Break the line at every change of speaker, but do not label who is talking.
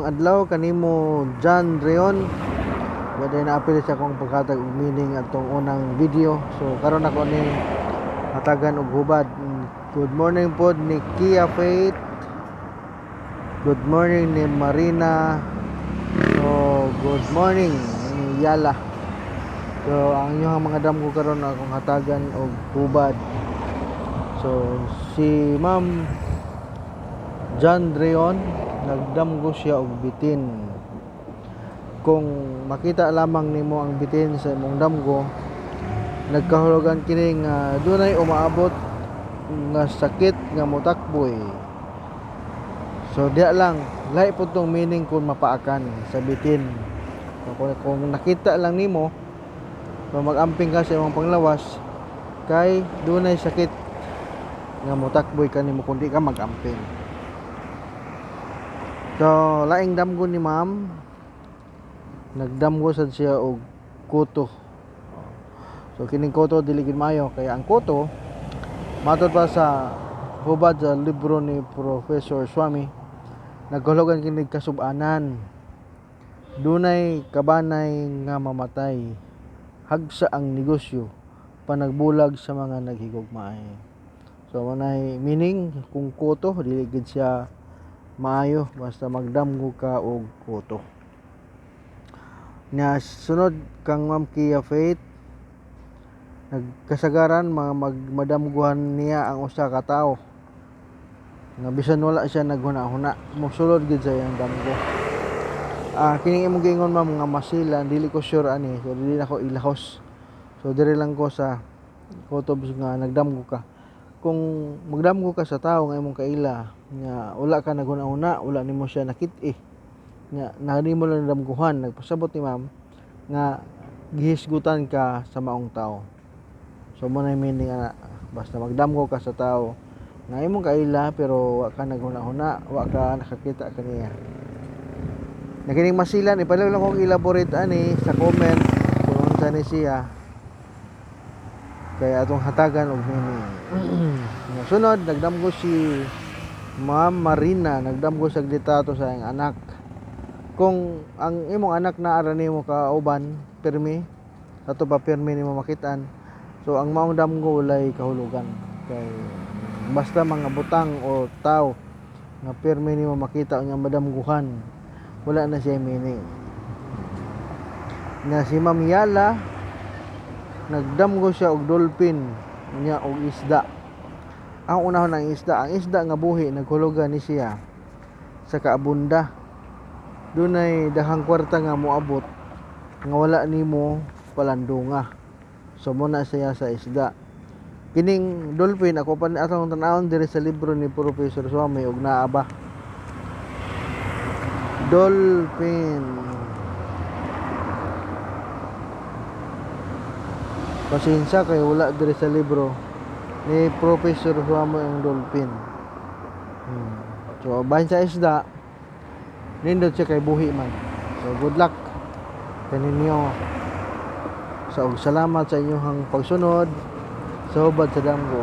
Maayong adlaw kanimo, John Reon. Wala na apil sa akong paghatag og meaning atong unang video. So karon ako ni hatagan og hubad. Good morning pod ni Kia Faith. Good morning ni Marina. So good morning ni Yala. So ang inyong mga damgo karon akong hatagan og hubad. So si Ma'am John Dreon, nagdamgo siya og bitin. Kung makita lamang nimo ang bitin sa imong damgo, nagkahulugan kini nga dunay umaabot nga sakit nga motakboy. So diya lang, lahi po tong meaning kung mapaakan sa bitin. So, kung nakita lang nimo, kung mag-amping ka sa imong panglawas, kay dunay sakit nga motakboy kanimo kung di ka mag-amping. So, laing damgo ni ma'am, nagdamgo sad siya og kuto. So, kining kuto dili gid maayo kay ang kuto, matod pa sa hubad sa libro ni Professor Swami, nagkahulugan kini kasub-anan. Dunay kabanay nga mamatay, hagsa ang negosyo, panagbulag sa mga naghigugmaay. So, manay meaning kung kuto, dili gid siya maayo basta magdamgo ka og kuto. Nya sunod kang Ma'am Kia Faith, nagkasagaran mga magmadamguhan niya ang usa ka tawo nga bisan wala siya naghuna-huna, mosulod gid sa iyang damgo. Kining imong giingon, ma'am, nga masilan, dili ko sure ani, so dili nako ilahos. So diri lang ko sa kutob nga nagdamgo ka. Kung magdamgo ka sa tawo nga imong kaila nga wala ka naghuna-huna, wala nimo siya nakit-i, nga nimo lang nadamguhan, nagpasabot ni ma'am nga gihisgutan ka sa maong tawo. So mo na meaning ana, basta magdamgo ka sa tawo nga imong kaila pero wa ka naghuna-huna, wa ka nakakita kaniya. Na kining masilan, ipaliw lang kong elaborate ani sa comment kung unsa ni siya kay atong hatagan og meaning. Sunod, nagdamgo si Ma'am Marina, nagdamgo sa litrato sa iyang anak. Kung ang imong anak naa ra nimo kauban pirmi, ato pa pirmi nimo makitaan, so ang maong damgo walay kahulugan kay basta mga butang o tao nga pirmi nimo makita unya madamguhan, wala na siya meaning. Na si Ma'am Yala, nagdamgo siya og dolphin nya og isda. Ang unahon ang isda, ang isda nga buhi naghulugan ni siya sa kaabunda. Dunay daghang kwarta nga moabot nga wala nimo palandunga. So mo na siya sa isda. Kining dolphin ako pa atong tan-awon diri sa libro ni Professor Swami og naa ba. Dolphin. Pasensya kay wala diri sa libro ni Professor Swami ang dolphin. So bahin sa isda, nindot siya kay buhi man. So good luck kaninyo. So salamat sa inyong pagsunod sa hubad sa damgo.